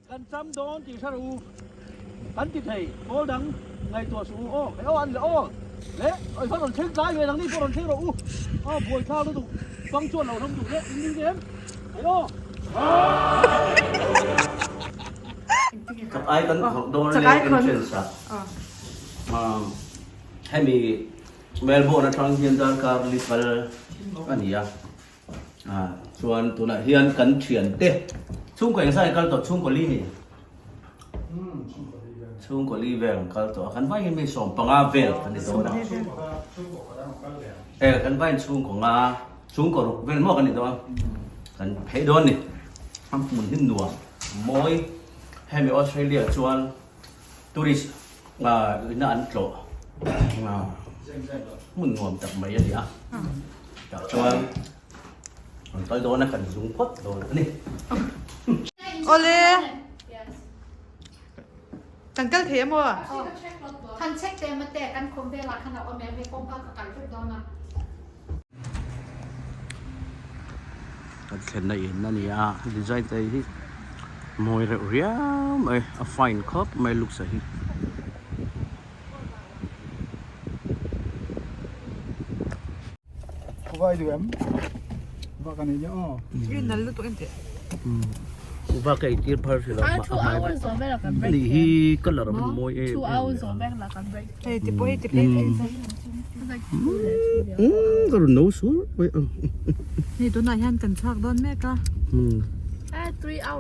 Kan cham dawn tih hre rawh u. Kan ti thei, pawl dang ngaihtuah suh u aw, hei aw an le aw le i va rawn thleng tlai ve nangni pawh rawn thleng rawh u aw buaithlak lutuk bang chuan lo ram duh le in ning em hei aw. Chak ai kan khawrh dawn le entrance ah hemi Melbourne atang hian darkar li kal a ni a. Chuan tunah hian kan thiante chhungkaw engzah in kal tawh chhungkaw li ni chhungkaw li vel an kal tawh a kan vaiin mi 15 vel kan ni dawn a e kan vaiin chhungkaw nga chhungkaw ruk vel maw kan ni dawn kan phei dawn ni a hmun hi nuam mawi hemi Australia chuan tourist ina an tlawh hmun nuam tak mai a ni a tah chuan an kal dawn a kan zung phawt dawn a ni. Awle kan kal thei a maw? Kan check te mate kan khawm velah khan a awm em hei kawngka ka kal vek dawn a. Kan thlenna in a ni a design te hi mawi reuh riau mai a fine khawp mai looks a hi. Vai duh em? Va ka nei nia aw. Nal lutuk em teh. Va ka eitir phar hrih lo a ni hi colour a mawi em em a. Hei ti pawh hi ti phei phei zai. Ka rawn no sur mai ang. Hei tunah hian kan chhuak dawn mek a.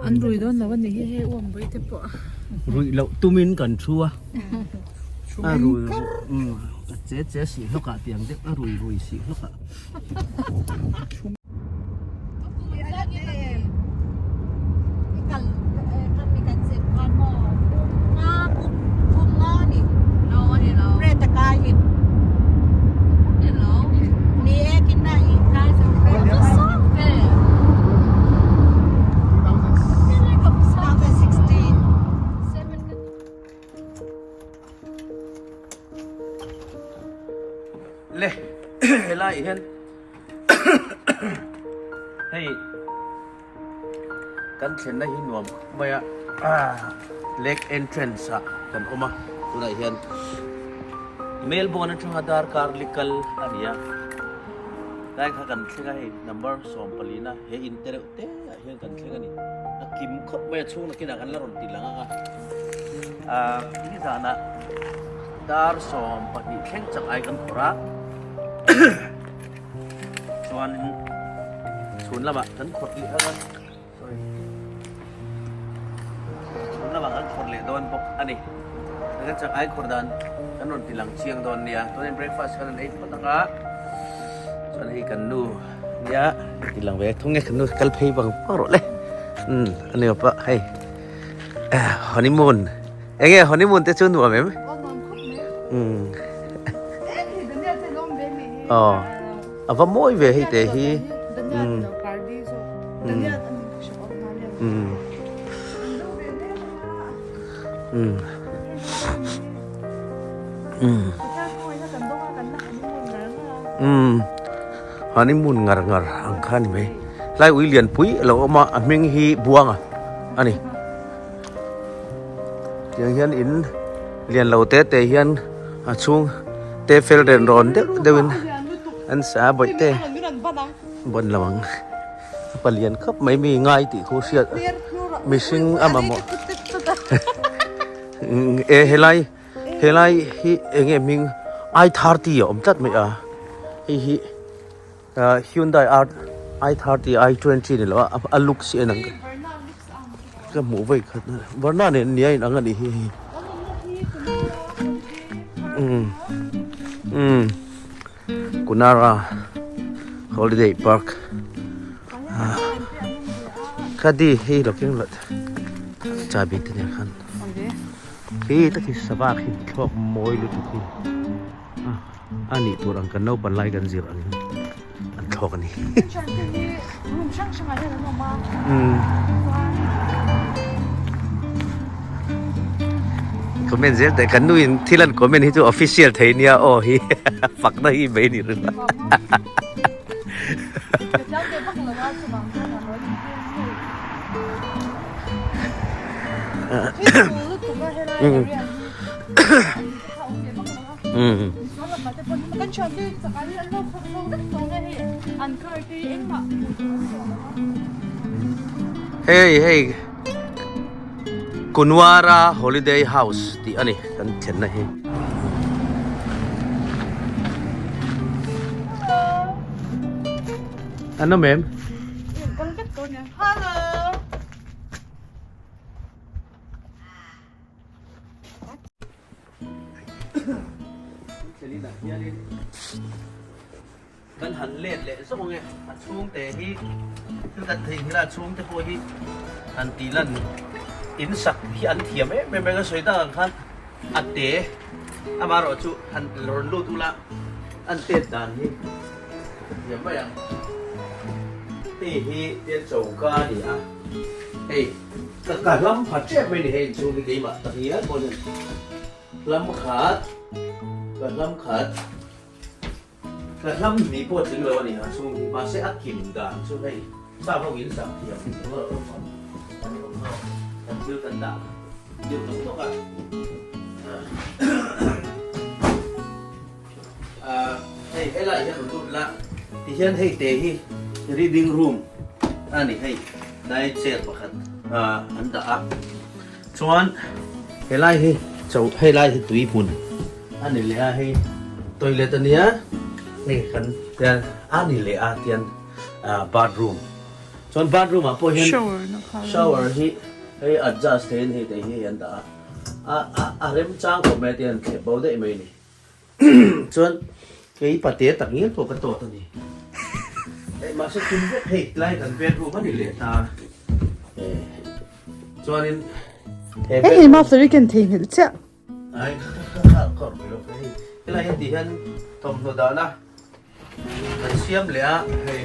An rui dawn lo a ni hi hei uambui te pawh. Ruih loh tumin kan thu a. A rui a che che sih hlawk ah tiang deuh a rui rui sih hlawk ah. Le helai hian hei kan thlenna hi nuam khawp mai a lake entrance ah kan awm a tunah hian Melbourne atanga darkar li kal a ni a tlai kha kan thleng a hei number 14 a he in te reuh te ah hian kan thleng a ni a kim khawp mai a chhung nakinah kan la rawn ti lang ang a ah nizanah dar 12 thleng chak ai kan khawrh a chuanin chhun lamah kan khawrh leh ang a sorry chhun lamah kan khawrh leh dawn bawk a ni kan chak ai khawrh dan kan rawn ti lang chiang dawn nia chuanin breakfast kan rawn ei phawt ang a chuan hei kan nu nia ti lang ve thung e kan nu kal phei vang vang rawh le umm a ni pawh hei honeymoon Enge honeymoon te chu nuam em? Umm. Aw. A va mawi ve hei te hi. Umm. Umm. Umm. Umm. Umm. Honeymoon ngar ngar ang kha ni mai. Hlai ui lian pui a lo awm a, a hming hi Buanga a ni. Tiang hian in lian lo te te hian a chhung te fel ren rawn deuh deuh in an sa a bawih te bawn lo ang a palian khawp mai mi ngai tih khu hriat mihring a mamawh e helai helai hi eng nge hming i30 a awm tlat mai a hei hi. Hyundai i30 i20 ni lo a a looks hi en ang ka hmuh vawi khat na Verna nen nia in ang a nih hi hei umm umm Kunara holiday park khadi hei lo keng lat chabi te nen khan khi taki sava khi thluak mawi lutuk hi. A nih tur ang kan naupan lai kan zir ang an thlawk a ni. Comment zel teh kan nuin thil an comment hi chu official thei nia aw hi fakna hi mai ni ringawt. Hei hei Kunwara Holiday House tih a ni kan thlenna hi. An awm em? Kan han let leh zawk ange a chhungte hi thil kan thei nghilh a a chhungte pawh hi han tih lan in sak hi an thiam em em reng a sawi tak ang khan a te amaherawh chu han rawn lut ula an tet dan hi thiam mai ang hei hi tian choka a ni a hei ka ka hlam pha tep mai ni hei inchhung hi keimah tak hian pawh hian hlam khat ka hlam khat Ka hlam hnih pawh tling lo a ni a chhung hi mahse a kim dan chu hei sap ho in sak thiam hi chu a awm ang a ni awm lo kan thil kan dah deuh tawk tawk a hei helai hian rawn lut la tihian hei te hi reading room a ni hei dai chair pakhat an dah a chuan helai hi cho helai hi tui hmun A ni leh a hei toilet a nia hei kan tian a ni leh a tian bathroom chuan bathroom ah pawh hian shower hi hei adjust theihin hei te hi an dah a a a remchang khawp mai a tian thlep bo daih mai a ni chuan kei pate tak ngial pawh ka tawt a ni hei mahse tum vek hei tlai kan bedroom a ni leh ta chuanin he bedroom hei hi theihnghilh chiah. Ai kha kha kha kha kha lo hei helai hian ti hian thawmhnaw dahna kan siam leh a hei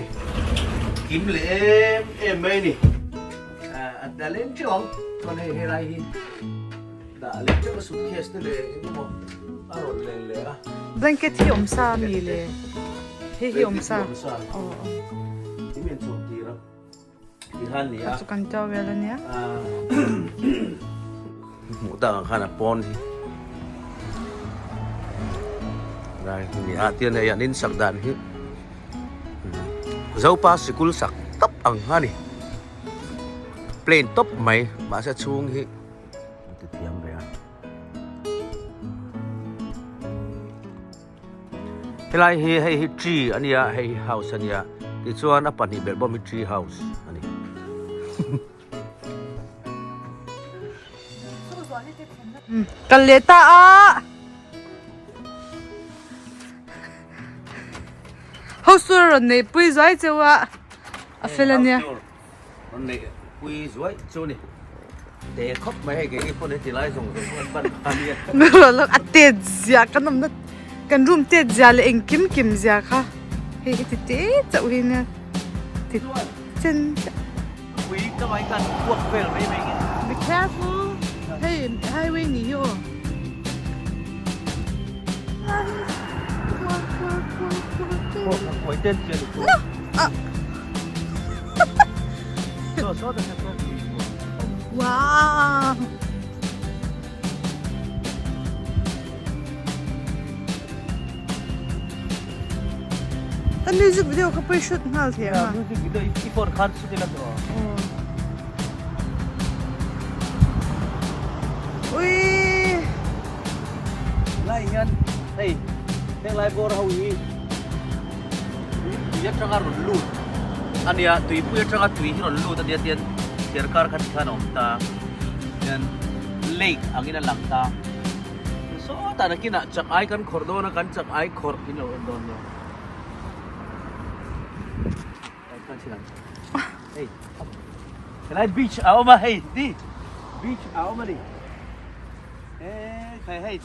kim leh em em mai a ni a a leng teuh ang chuan hei helai hi dah leh teuh a suitcase te leh eng emaw a rawn len leh a Blanket hi awm sa ami le hei hi awm sa aw aw hi men chhawm tir a. Chu kan towel a nia. Hmuh tak ang khan a pawn hi lai hi ni a tian hei an in sak dan hi Zopa sikul sak tawp ang a ni plain tawp mai mahse chhung hi a ti thiam ve a. Helai hi hei hi tree a nia hei hi house a nia tichuan a pahnih belh bawm hi tree house a ni. Kal leh ta a. House tour rawn neih pui zuai cheu a a fel a nia. Rawn neih pui zuai chu ni. Te khawp mai hei keini pawn heti lai zawng zawng pawh an ban kha nia. Melo a tet zia kan awmna kan room tet zia leh engkim kim zia kha hei heti te chauh hi nia ti chen chiah. Pui ka mai khan kuak vel mai mai nge. Be careful hei highway ni hi aw. Kuai ten chian. No. Wow! A music video kha pawh i shoot nghal thei ang a. Music video i phone khan shoot ila tawh. Ui! Lai hian hei heng lai bawr ho hi Tui atanga rawn lut a nia, tuipui atanga tui hi rawn lut a nia tian thir kar kha tikhan a awm ta hian lake angin a lang ta sawtah nakinah chak ai kan khawrh dawn a kan chak ai khawrh in lo en dawn nia hei helai beach a awm a hei di beach a awm a ni he khai hei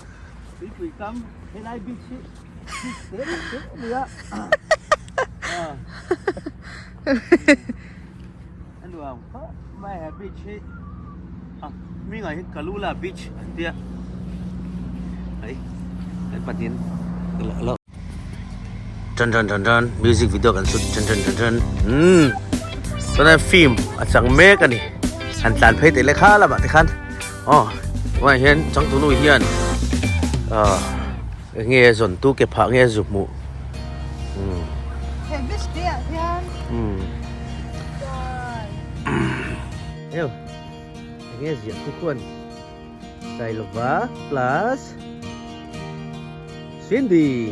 tuipui kam helai beach hi Tran tran tran tran music video kan shoot tran tran tran tran umm chuan film a chang mek a ni han tlan phei teh le kha lamah te khan. Aw tunah hian changtunu hian ah eng nge zawn tu ke phah nge zu hmuh umm. He beach te ah hian umm heu eng nge ziah khu khuan Sailova plus Cindy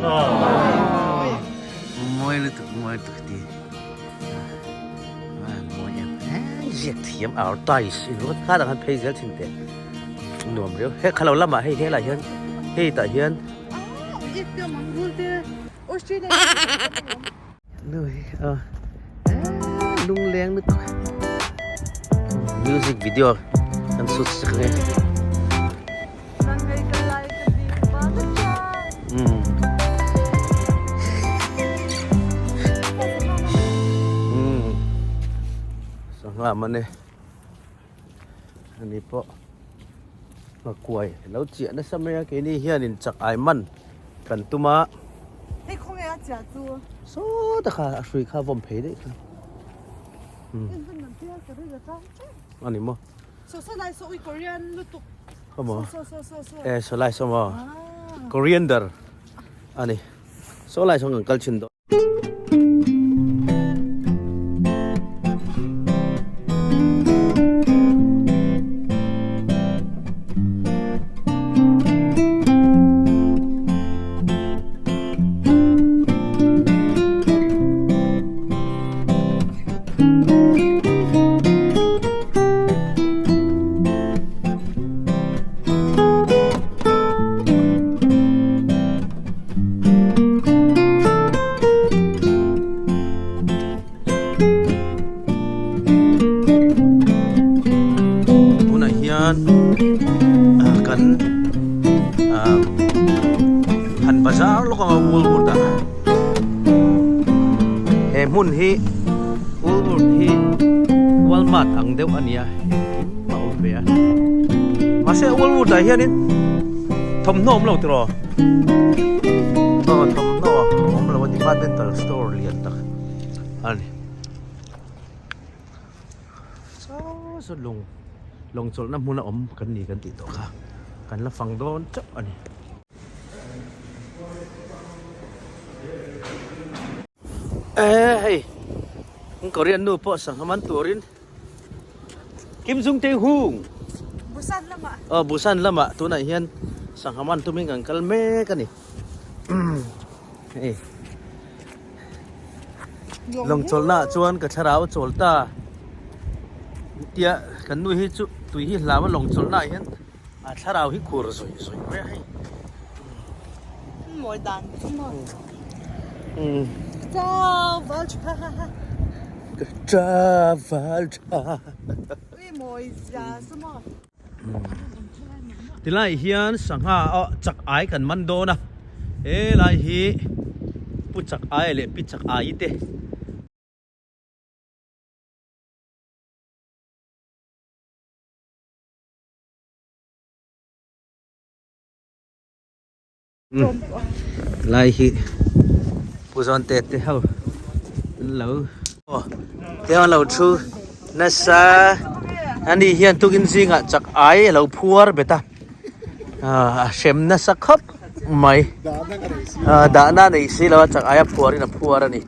mawi lutuk mawi lutuk ti. Mawi em em ziak thiam our ties in ruat kha dang han phei zel thin teh nuam riau he khalo lamah hei helai hian hei tah hian lungleng lutuk music video an shoot sak nge. Sangha man e ani pawh nghakuai lo chiah nasa mai a keini hianin chak ai man kan tum a hei khawnge a chiah chu saw taka a hrui kha vawm phei daih kha ani maw. So so lai so ui Korean lutuk. Come on. So so so so. Eh so lai so mo. Coriander. Ani. So lai so ngang kal chin do. Tunah hian kan han bazar lawk anga Woolworth ah he hmun hi Woolworth hi Walmart ang deuh a nia engkim a awm ve a mahse Woolworth ah hianin thawmhnaw awm lo tiraw aw thawmhnaw a awm lo a departmental store lian tak a ni saw saw lung lawng chawlhna hmun a awm kan ni kan tih tawh kha kan la fang dawn chauh a ni. Eh hei ang Korean nu pawh sangha man turin Kim Jong Tae Hung Busan lamah aw Busan lamah tunah hian sangha man tumin kan kal mek a ni hei lawng chawlhna ah chuan ka thlarau a chawl ta tia kan nu hi chu tui hi hlau a lawng chawlhna ah hian A thlarau hi khur zawih zawih mai a hei. Mawi dan chu maw. Travel tha. Ka travel tha. Ui mawi zia chu maw. Tilai hian sangha aw chak ai kan man dawn a. Helai hi pu chak ai leh pi chak ai te. Lai hi Pu Zawn te te ho an lo aw te an lo thu nasa ani hian tukin zingah chak ai a lo phuar bet a a hrem nasa khawp mai dahna a nei si lo a chak ai a phuar in a phuar a ni.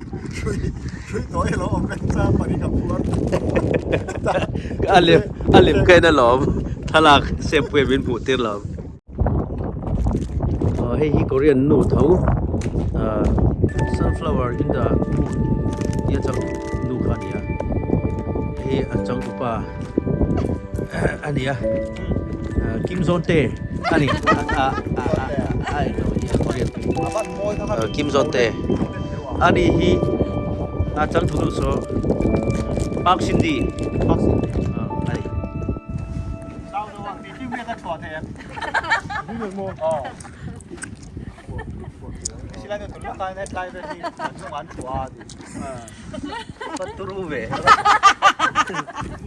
A lem a lem ka en alawm thlalak sep pawhin min hmuh tir lo aw hei hi korean nu tho ah sunflower in the moon tih a chang nu kha a ni a hei a changtupa a ni a Kim Jong Tae a ni a a a a Kim Jong Tae a ni hi a changtunu saw Park Shin-hye a ni. Turu ve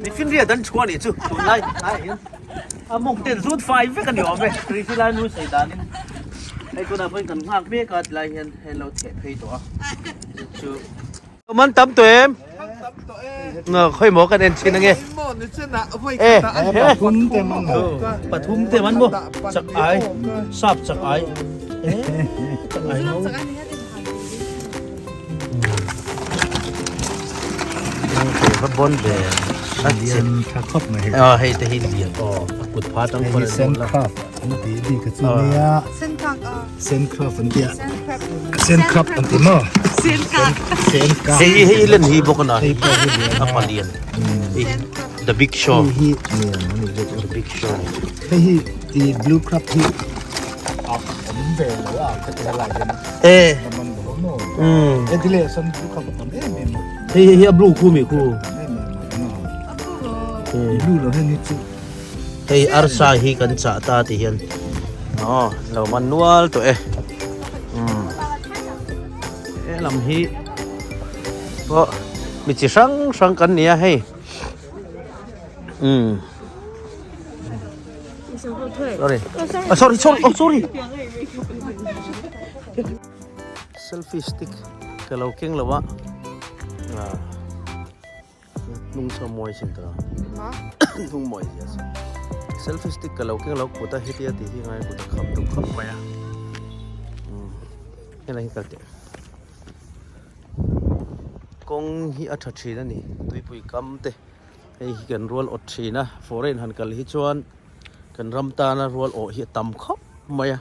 ni finriat an chhuah nih chu tunlai ai hian a mawng ten zut fai vek a ni awm e ri khi lai nu sawi danin hei tunah pawhin kan nghak mek a tilai hian hei an lo theh phei tawh a chu chu man tam tawh em. Khawi maw kan en thin ange. E pathum te man pathum te man maw chak ai sap chak ai e chak ai no. Va bon ve a lian tha khawp mai a hei te hi lian aw a kut pha tang hei hi sandcraft an ti bik a chu nia sandcraft an ti a sandcraft an ti maw sandcraft hei hei len hi bawk ana hei pawh hi lian a palian hei the big show hei hi lian ani the big show hei hi i blue crab hi a awm ve lo a ka ti lai hian e man lo no um e dile san blue crab a tam em em a hei hei a blue khu mi khu em em a no blue lo hen hi chu hei arsa hi kan chah ta ti hian aw lo man nual tawh e um he lam hi pawh mi chi hrang hrang kan ni a hei um sorry oh sorry sorry oh sorry selfie stick ka lo keng lo a ah hnung saw mawi sin ta hnung mawi zia sin selfie stick ka lo keng lo kut a hetia tih hi ngai kut a kham duh khawp mai a helai hi kal teh kawng hi a tha thin a ni tuipui kam te hei hi kan rual awt thin a foreign han kal hi chuan kan ram tana rual awh hi a tam khawp mai a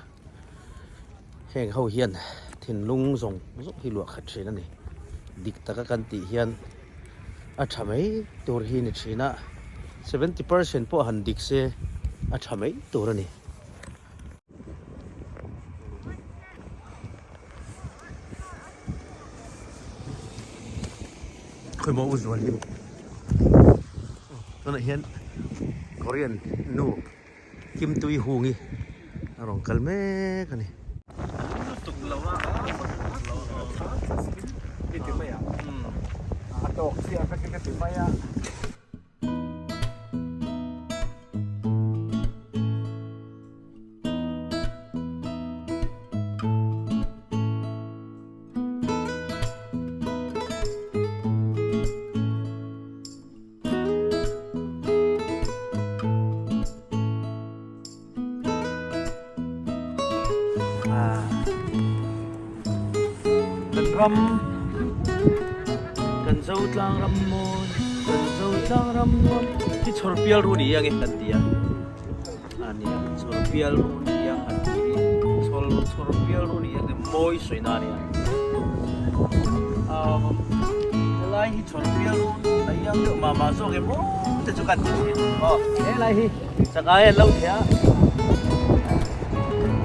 heng ho hian thinlung zawng zawng hi luah khat thin a ni dik taka kan tih hian a tha mai tur hi ni thin a 70% pawh han dik se a tha mai tur a ni. Khawimaw u zual hi tunah hian Korean nu Kim Tui Hung hi a rawn kal mek a ni. Kan ram kan zo tlang ram mawi kan zo tlang ram nuam hi chhawr pial ru ni ang e kan ti a a nia chhawr pial ru ni ang an tih hi chhawr chhawr pial ru ni ang e mawi sawi na a nia helai hi chhawr pial ru a iang deuh mah mah zawk em aw te chu kan ti thin aw helai hi. Chakai an lo theh a.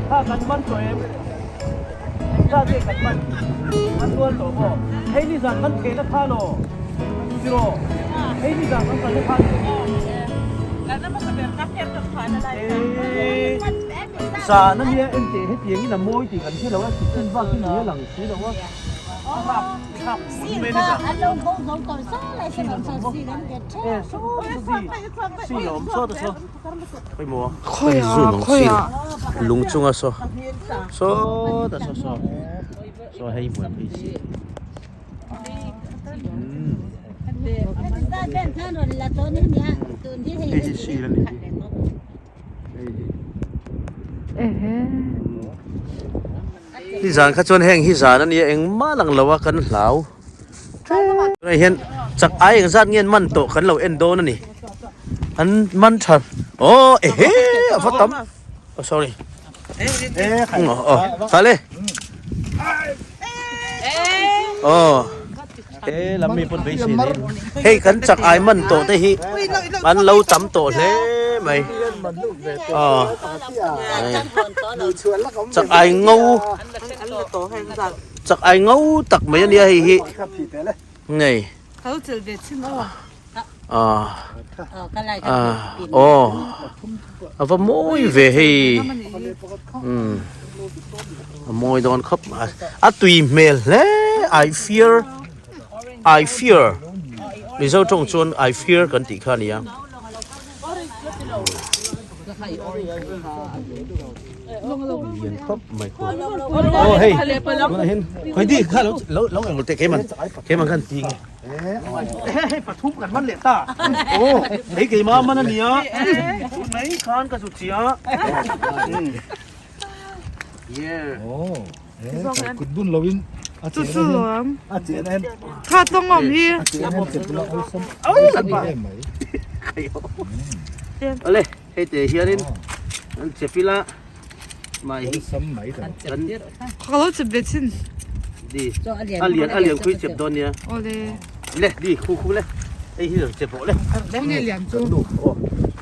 Kha kan man tawh em? Engzat nge kan man? An tual tawh maw? Hei ni zan kan thehna kha law? Tiraw? Hei ni zan kan kalna kha ni. Zan a nia engteh hetiang in a mawi tih kan hre lo a, chicken vak hi ni a lang si lo a. Lung chunga saw saw ta saw saw saw hei hmuh phei si hei hi sil a ni hei hi Nizan kha chuan heng hi zan a nia engmah lang lo a kan hlau tunah hian chak ai engzat nge an man tawh kan lo en dawn a ni an man tha aw ehe a va tam oh sorry aw kha le aw he lam mi pawn beisei nei hei kan chak ai man tawh te hi an lo tam tawh hle mai aw chak ai ngo chak ai ngo tak mai ania hei hi ngei ah ah aw a va mawi ve hei umm a mawi dawn khawp mai a tui hmel hle I fear I fear mizo tawng chuan I fear kan tih kha a ni a. Lian khawp mai khu. Aw hei tunah hian khawi di kha lo lo lo eng teh keiman keiman khan ti nge. Hei pathum kan man leh ta. Aw hei keima man a nia. Tun mai khan ka zut chi a. Yeah. Aw he kut bun lo in a Chu chu luam. A chen en. Kha tawng awm hi. A chen en che bula awlsam. Awlsam em mai. Awle hei te hianin an chep ila mai hi awlsam mai ta. Kan Kha lo chep ve chin. Di a lian a lian khui chep dawn nia. Awle. Le di khu khu le hei hi chep rawh le. Khu ne lian chu. Aw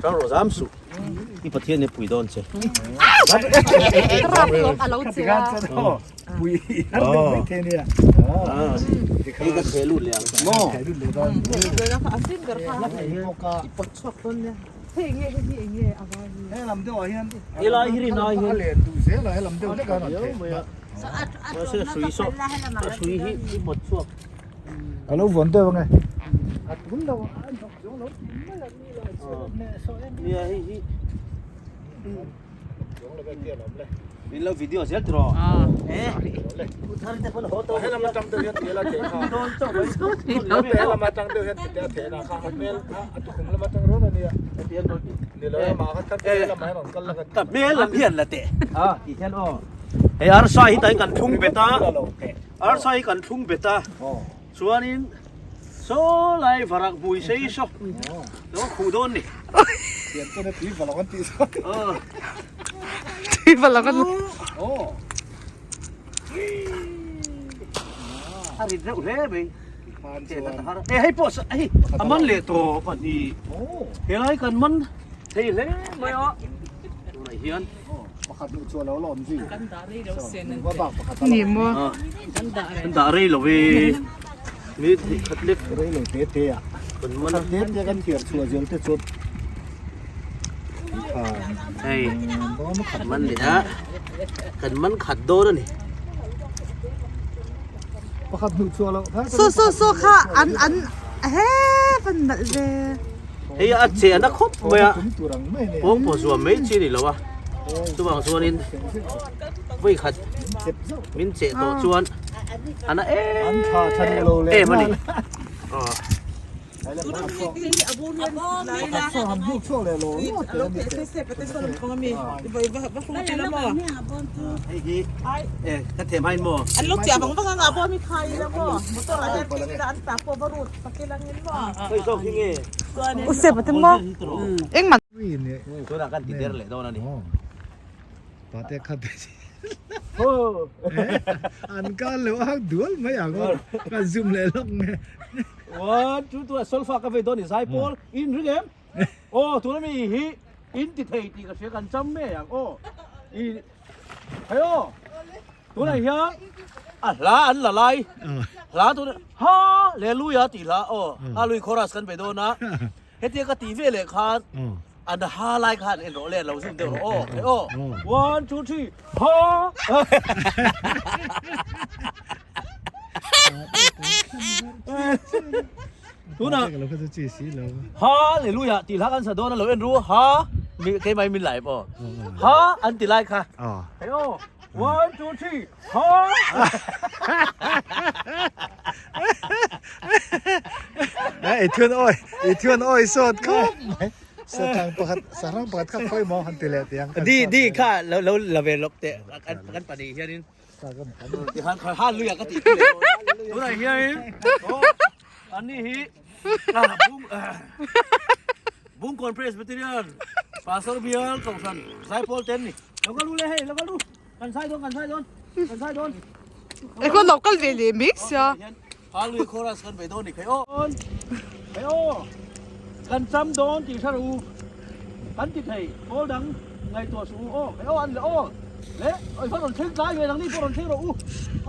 tang rawh zam suh. I Pathian hi pui dawn che. Rap lawm a lo che a. Pui har deuh mai thei nia. Hei ka theh lut leh ang. Maw? Theh lut leh dawn. I pawt chhuak dawn nia. Hei enge hei hi enge a var hi. He lam deuh ah hian He lai hi rin ai hian. A len duh zel a he lam deuh hlek a rawn theh. Mahse hrui saw a hrui hi i pawt chhuak. Ka lo vawn deuh ange. A tun lo a hnawk zawng lo ti mai a. Nia hei hi min lo video zel tiraw eh thar te pawn haw tawh helam atang deuh hian tel a theh kha dawn chauh mai helam atang deuh hian tel a theh na kha a hmel kha a tukhum lam atang rawn ania ni lo amah kha thar te lamah hian rawn kal la ka ka hmel lam hian la teh a ti hian aw hei arsa hi tain kan thlung bet a arsa hi kan thlung bet a Chuanin saw lai varak hmui sei saw lo khuh dawn ni. Thian chuan tui va lo an tih saw. Tui va lo an. A rit reuh hle mai. E hei pawh hei a man leh tawp a ni. Helai kan man thei hle mai a. Tunah hian Pakhat hmuh chu a lo la awm zui. Kan dah rei lo sen an Wa bak pakhat a Ni lo. maw? Kan dah rei. Kan dah rei lo ve. Mi thei khat lek. Rei lo te te a. Kan man. Khat te te kan thiar chhuah zel te chuan. Hei. Bawm khat Man leh a. Kan man khat dawn a ni. Pakhat hmuh chu a lo. So so so kha an an he van nalh ve. Hei a che a na khawp mai a, pawng pawh zuam mai chi a ni lo a, chuvang chuanin vawi khat min cheh tawh chuan a na em em a ni. Hei hi e ka them hain maw? Hei zawk hi nge? U sep a ti maw? Engmah. Tunah kan ti der leh dawn a ni. Pate kha te an kal lo ang dual mai ang aw ka zoom leh lawk nge. One two two solfa ka vei dawn ni zai pawl in ring em? Aw tuna mi hi in ti thei tih ka hria kan cham mai ang aw i hei aw tunah hian a hla an la lai hla tuna hallelujah tih hla aw hallelujah chorus kan bei dawn a hetia ka tih veleh khan an ha lai khan en rawh le lo zoom deuh rawh aw hei aw one two three ha Tunah Hallelujah tih hla kan sa dawn a lo en ru ha keimah in min lai pawh ha an ti lai kha hei aw one two three ha I thuan awi i thuan awi sawt khawp mai sarang pakhat sarang pakhat kha khawi maw han ti leh tiang di di kha lo lo la ve lawk teh kan kan pahnih hianin Tihan kha hallelujah ka tih chu leh tunah hianin aw anni hi bung Bungkawn Presbyterian Pastor Bial Kohhran Zaipawl ten ni lo kal u le hei lo kal u kan zai dawn kan zai dawn kan zai dawn Eng lo kal ve leh mek sia. Hallelujah chorus kan bei dawn ni khai aw khai aw kan cham dawn tih hre rawh u kan ti thei pawl dang ngaihtuah suh u aw khai aw an le aw le oi va rawn thleng tlai ve nangni pawh rawn thleng rawh u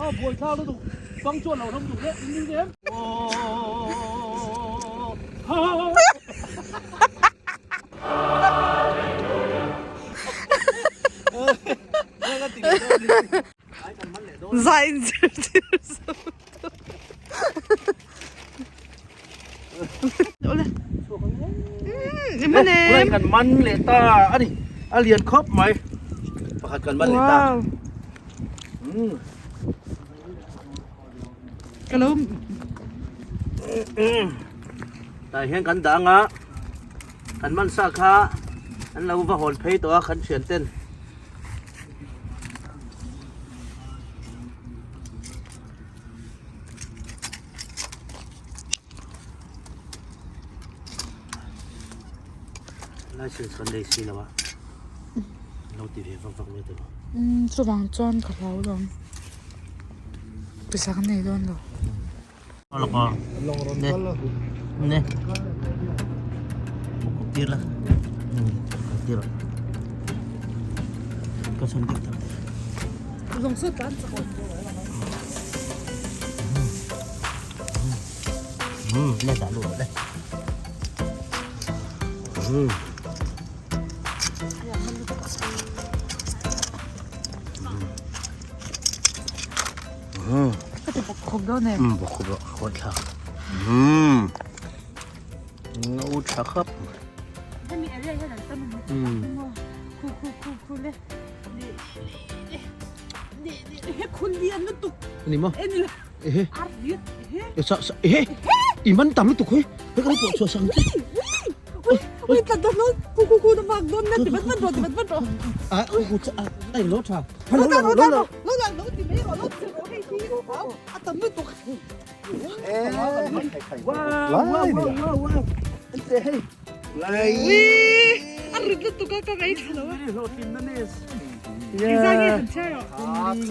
aw buai thlak lutuk bang chuan lo ram duh le in ring em aw ha Zai in zir tir zo. Ole. man em? Tunah kan man leh ta a ni. A lian khawp mai. Pakhat kan man leh ta. Wow. Ka lo Tah hian kan dah anga kan man sa kha an lo va hawn phei tawh a kan thian ten. License kan nei si lo a lo ti ve vak vak mai tawh. Umm chuvang chuan ka hlau lo. Pawisa kan nei dawn lo. Ne ne tir la tir ka chhan dik tak. Lawng saw tan chak. Le dah lu le. Ka ti bawk khawp dawn em? Bawk khawp rawh, khawi thlak. Ngau tha khap. Hemi area hian an tam ang. Khu khu khu khu le. Le le le le he khun lian lutuk. Ani maw? Eni la. Ehe. Ar lian. Ehe. E sa sa ehe. I man tam lutuk hoi. He ka lo pawh chhuah sang che. Ui ui tlat dawn lo. Khu khu khu na mak dawn na ti vat vat rawh ti vat vat rawh. A khu khu cha a eng lo tha. Lo lo lo lo lo lo lo ti mai rawh lo ti rawh hei hi a tam lutuk. Wow wow wow wow. An te hei. Ui a rit lutuk a ka ngaithla lo a. Engzah nge han chhiar rawh.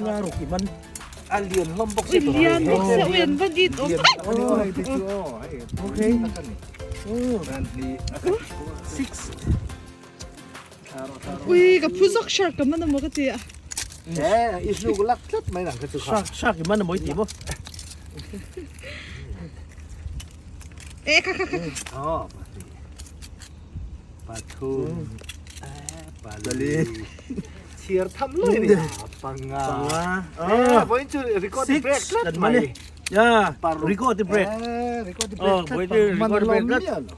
Nga rawk i man. A lian hlawm bawk si Ui lian bawk si ui an va dit awm. Okay. Six. Ui ka phu zawk shark ka man amaw ka ti a. Eh, i hnuk lak tlat mai nang kha chu kha. Shark shark i man amaw i ti maw? Eh kha kha kha. Oh, pathum. Pali. Chhiar tham lai ni. Panga. Panga. Eh, vawiin chu record Six. break tlat Kan man e. mai. Ya, record break. Eh, record break Oh, tlat. vawiin Man record break lawm tlat. miah lo.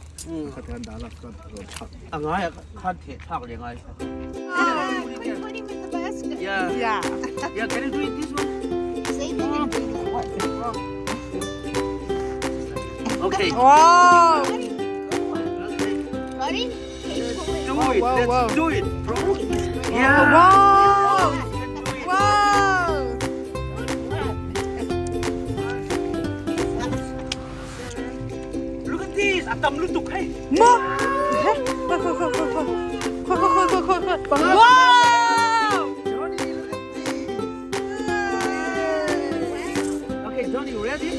Khat kan dah lak chuan rawn chhak. A ngai a khan theh thlak leh ngai. Yeah. Yeah. Yeah, can you do it this one? Okay. Wow. Ready? Do it. Wow, Let's wow. do it, bro. Yeah. Wow. Wow. Look at this. A tam lutuk hei. Maw. He. Khawi khawi khawi khawi khawi. Khawi khawi khawi khawi khawi. Wow. Johnny, look at this. Okay, Johnny, you ready?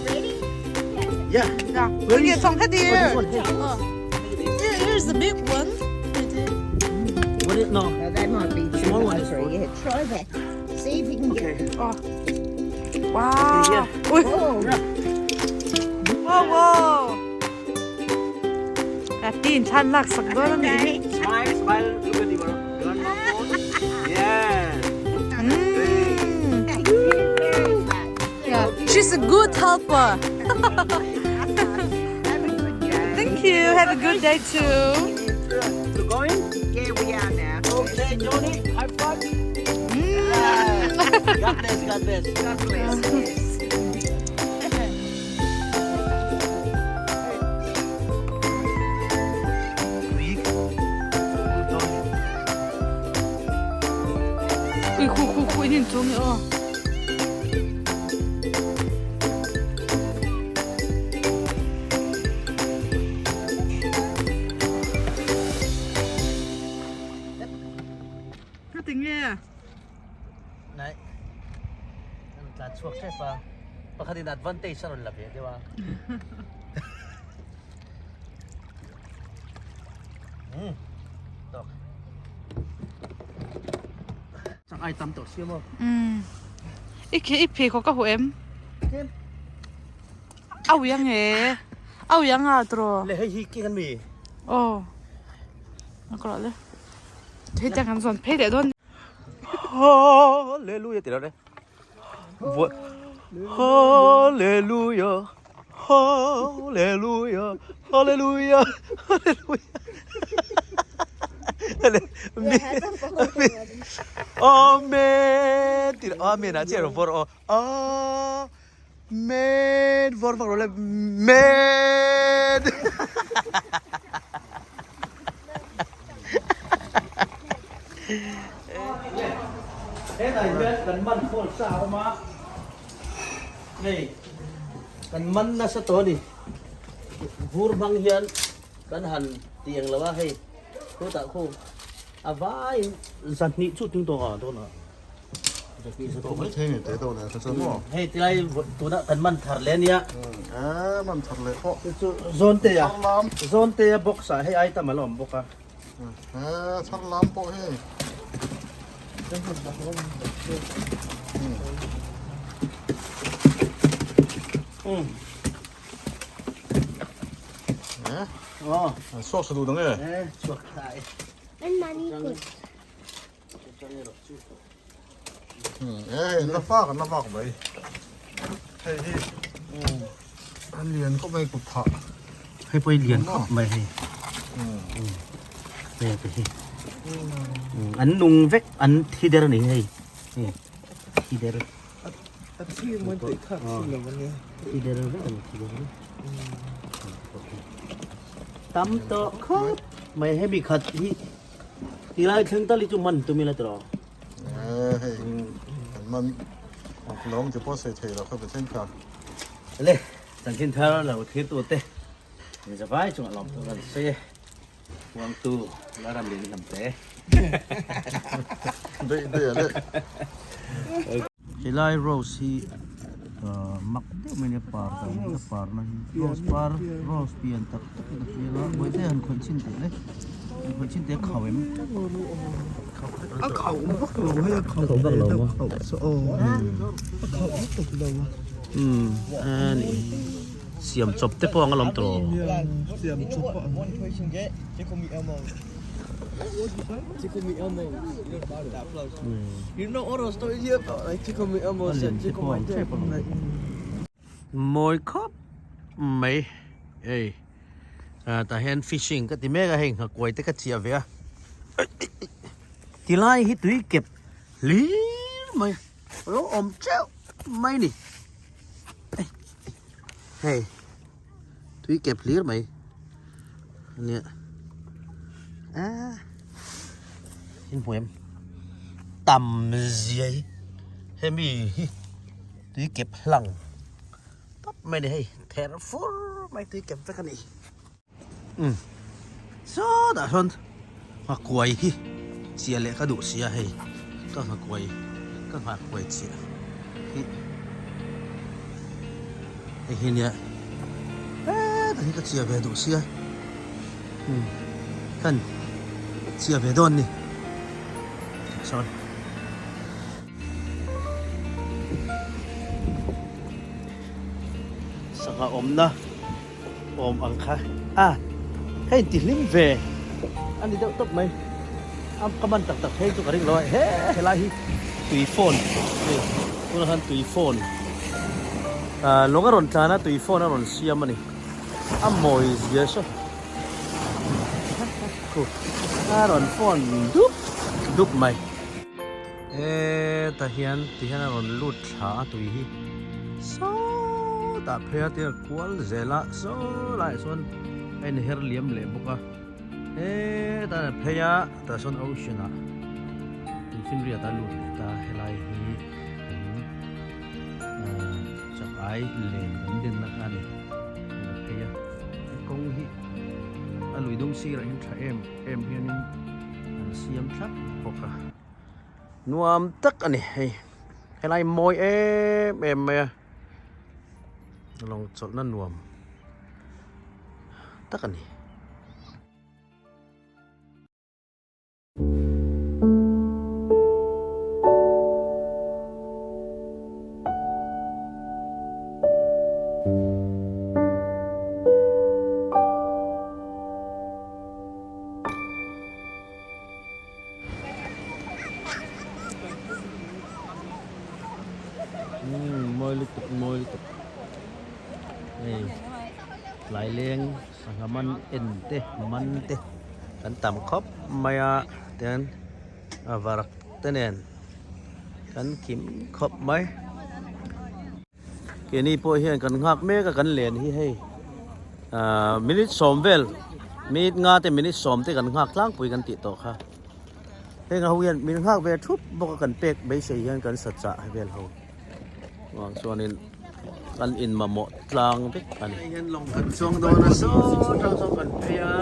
Ready? Yeah. Yeah. Okay, song head Oh, this here. one. Hey. Here, here's the big one. What is no? Now that might be The too small one high is for good. you. Try that. See if you can get. Okay. Oh. Wow. Okay, yeah. Ui. Oh, Wow, wow. Happy in chan lak sak dawn a nih hi. Smile, smile. Look at your grandma phone. Yeah. Thank you very much. Yeah. She's a good helper. Have a good day. Thank you. Have a good day too. You going? Yeah, we are now. Okay, Johnny. Have fun. God bless. God bless. God bless. Yes. Tui. Johnny. Ui khu khu khu in chung ni aw. Ka ti nge? Nai. An tlan chhuak tep a. Pakhat in advantage a rawn la ve deuh a. Hmm. Tawk. Chak ai tam tawh sia maw? Um. I khi i pheikhawk ka huh em? Kem. A ui ang e. A ui ang a tiraw? Le hei hi keng an mi? Aw. A ka rawh le. Hei tiang kan zawn phei leh dawn. Hallelujah ti lo le. Hallelujah. Hallelujah. Hallelujah. Hallelujah. Amen tih Amen ah chiah rawh vawr aw Amen vawr vak rawh le Men Hetah hian kan man khawl sa a awm a hei kan man nasa tawh a ni vur hmang hian kan han ti ang lo a hei khutah khu a vaiin zahnih chu tling tawh a dawn a zahnih za Tawh mai thei ni te deuh leh kha chuan maw hei tilai tuna kan man thar leh ania a man thar leh pawh chu chu zawntea zawntea box ah hei item a la awm bawk a a thar lam pawh hei Suak sa duh dang e. Suak ta e. Eh, la fak la fak mai. Hei hi. An lian khawp mai kut phah. Hei pawh hi lian khawp mai hei. Hei te hi. An nung vek an thi der a ni hei. Thi der. A thi mawi tih kha a thi lo a nia. Thi der vek a ni thi der. Tam tawh khawp mai hemi khat hi tilai thleng tal hi chu man tum ila tiraw. Hei kan man lawng te pawh sawi thei lo kha Pathian kha. Le chanchin thar lo thlir tu te mi zavai chungah lawm tur kan sawi e. Huangtu la ram lian lam te. Daih daih a le. Helai rose hi mak deuh mai nia par dan hi a par na hi rose par rose pian tak tak in a hmel a bawihte han khawih chhin teh le han khawih chhin teh a khau em a khauh vak lo hei a khauh vak lo a khauh chu aw a khauh lutuk lo umm a ni siam chawp te pawh ang alawm tawh siam chawp pawh ang Mawi khawp mai hei tah hian fishing ka ti mek a hei nghakuai te ka chiah ve a tilai hi tui kep hlir mai a lo awm teuh mai ni hei tui kep hlir mai ania ah in hmu em tam zia hi hemi hi tui kep hlang tawp mai ni hei ther fur mai tui kep vek a ni umm sawtah sawn nghakuai hi chiah leh ka duh sia hei ka nghakuai ka nghakuai chiah hi hei hi nia hetah hi ka chiah ve duh sia umm kan chiah ve dawn ni sawn. Sangha awmna awm ang kha a hei inti hlim ve a ni deuh tawp mai a ka man tak tak phei chu ka ring lo a he helai hi tui fawn hei tunah khan tui fawn ah lawng a rawn tlan a tui fawn a rawn siam a ni a mawi zia saw a rawn fawn dup dup mai. Hetah hian ti hian a rawn lut thla a tui hi sawtah phei a tia kual zel a saw laiah sawn a inher liam leh bawk a hetah a phei a tah sawn ocean ah tuifinriat a lut leh ta helai hi kan chakai len kan denna kha a ni a phei a kawng hi a lui dung sirah hian tha em em hianin an siam thlap bawk a nuam tak a ni hei helai mawi em em mai a lawng chawlhna nuam tak a ni. Umm mawi lutuk mawi lutuk hei laileng sangha man en te man te. Kan tam khawp mai a tian a varak te nen kan kim khawp mai. Keini pawh hian kan nghak mek a kan len hi hei ahh minute sawm vel minute nga te minute sawm te kan nghak tlangpui kan tih tawh kha. Heng ho hian min nghak ve thup bawk a kan pek beisei hian kan sa chah vel ho vang chuanin kan in mamawh tlang vek a ni. Hei hian lawng kan chuang dawn a saw tang sawn kan phei a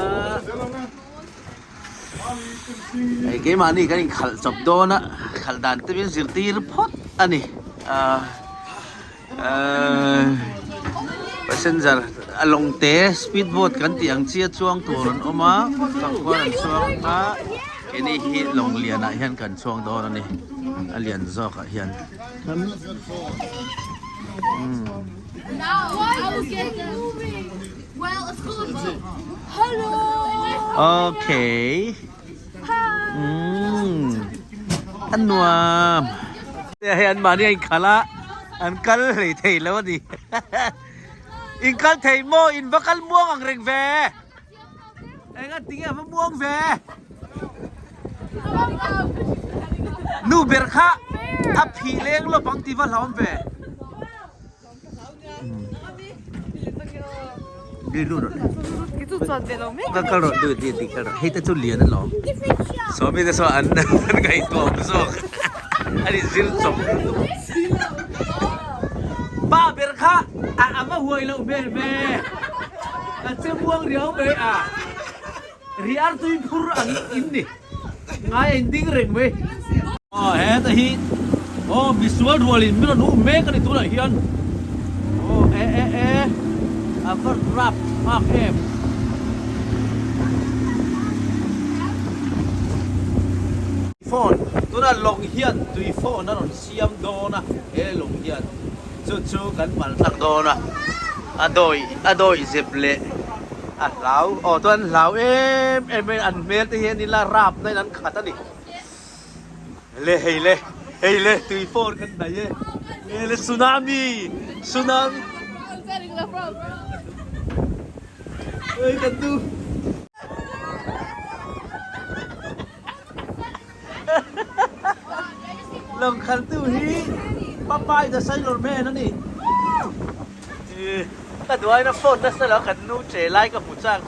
hei keimahni kan inkhalh chawp dawn a khalh dan te min zirtir phawt a ni ah. Passenger a lawng te speed boat kan tih ang chi a chuang tur an awm a changkhuan an chuang a keini hi lawng lian ah hian kan chuang dawn a ni a lian zawk ah hian okay. Umm a nuam hei an mahni a inkhalh a an kal hlei thei lo a ni in kal thei maw in va kal muang ang reng ve eng a tinge a va muang ve nu ber kha a phih leng lawp ang tih va hlauhawm ve. Ka rawh du ti ti ka rawh hei te chu lian alawm sawmi te saw an an ngaihtuah awm zawk an in zir chawp pa ber kha a a va huai loh hmel ve a che muang riau mai a riar tui phur ang in ni ngai a in ding reng mai aw heta hi aw misual rual in min rawn um mek a ni tunah hian aw e e e a va rap nghak em phone tunah lawng hian tui phone a rawn siam dawn a he lawng hian chu chu kan pal thlak dawn a a dawi a dawi zep leh a hlau aw chuan an hlau em em mai an hmel te hian ila rap na in an khat a ni le hei le hei le tui fawr kan hnaih e le le tsunami tsunami oi kan nu. Lawng khaltu hi Popeye the Sailor Man a ni. Ka duaina phone nasa lo kan nu che lai ka hmu chak.